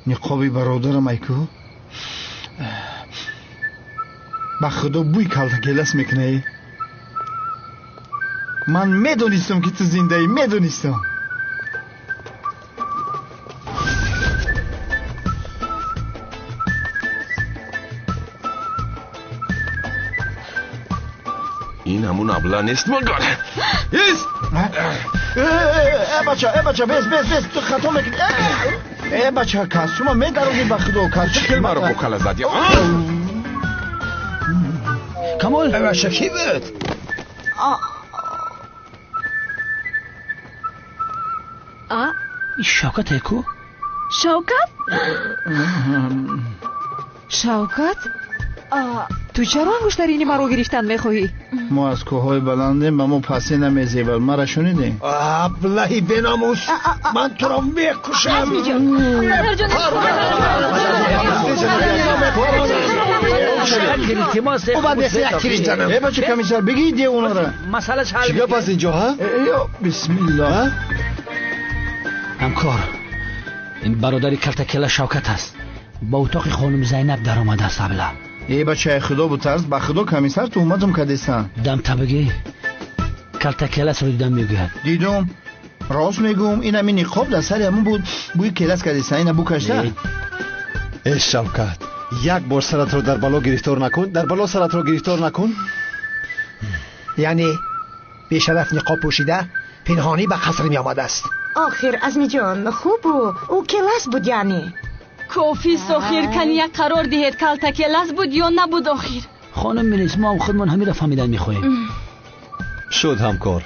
Ниқоби бародарам айку. Ба худо бӯй калтакелас мекунаи. Ман медонистам, ки ту зиндаӣ, медонистам. Ин ҳамун абла нест магар? Ист! Э, бача, э, бача, бес, бес, бес, ту хато мекунӣ. Э, бача, костюма медароги, ба худо, костюм. Чӣ маро бо кала задӣ? Камол! Бача, кӣ буд? А? Ин Шавкат ку? Шавкат? Шавкат? Ту чаро ангуштарини маро гирифтан мехоҳӣ? Мо аз кӯҳҳои баландем, ба мо пасӣ намезебад. Мара шунидем? Аблаҳи беномус, ман туро мекушам. Азмиҷон, падарҷон. Илтимос. Э, бача, комиссар, бигӣ де онора. Масъалаш ҳал. Чӣ гап аст инҷо, ҳа? Ё бисмиллоҳ. Ҳамкор, ин бародари калтакела Шавкат аст. Ба утоқи хонум Зайнаб даромадааст абла. Э, бачаи, худо бутарс, ба худо, комиссар, туҳматум кадесан. Дам табигӣ калтакеласро дидам, мегӯяд. Дидум, рост мегӯм, ин ҳамин ниқоб дар сари ҳамун буд, бӯи келас кадесан, ина букашта. Э, Шавкат, як бор саратро дар бало гирифтор накун, дар бало саратро гирифтор накун. Яъне бешараф ниқоб пӯшида пинҳонӣ ба қаср меомадааст. Охир, Азмиҷон, хубу ӯ келас буд, яъне. Кофист, охир, кани як қарор диҳед, калтакелас буд ё набуд, охир? Хонум милис, мо ҳам худмон ҳамира фаҳмидан мехоҳем. Шуд, ҳамкор,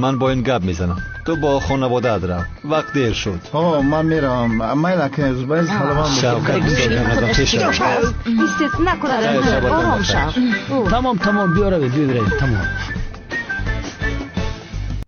ман бо ин гап мезанам, ту бо хонаводаат рав, вақт дер шуд. Ҳо, ман меравам, майла, Зубайр, саломат. Шавкат, бисёр пеш. Истед, накунад, ором шав. Тамом, тамом, биё равед, биё равед, тамом.